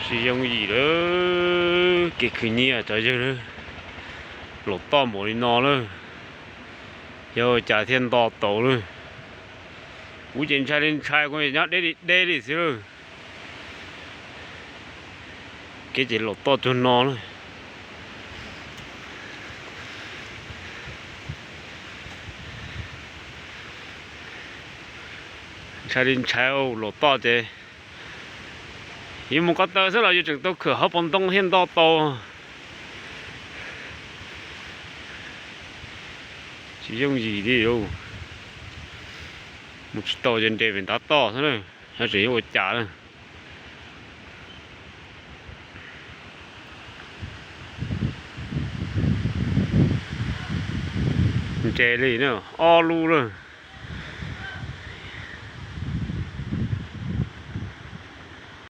Tsis yooj yim lawm, kev khwv nyiaj cov yawg lawm, laum toj npaum li no lawm, yog ua cas thiaj nto tau lawm. Kuv ces ntshai li ntshai, kuv nyob deb li deb li xwb lawm. Kev ces laum toj cuag no lawm. Ntshai li ntshai, laum toj ces yuav mus ko taw xwb los yuav tseem tau khawm hauv paus ntoo thiaj nto tau. Tsis yooj yim li. Mus tsis tau ces nres pem ntav toj xwb na, xyov tseem yuav ua cas na. Nres li na, ob lub lawm.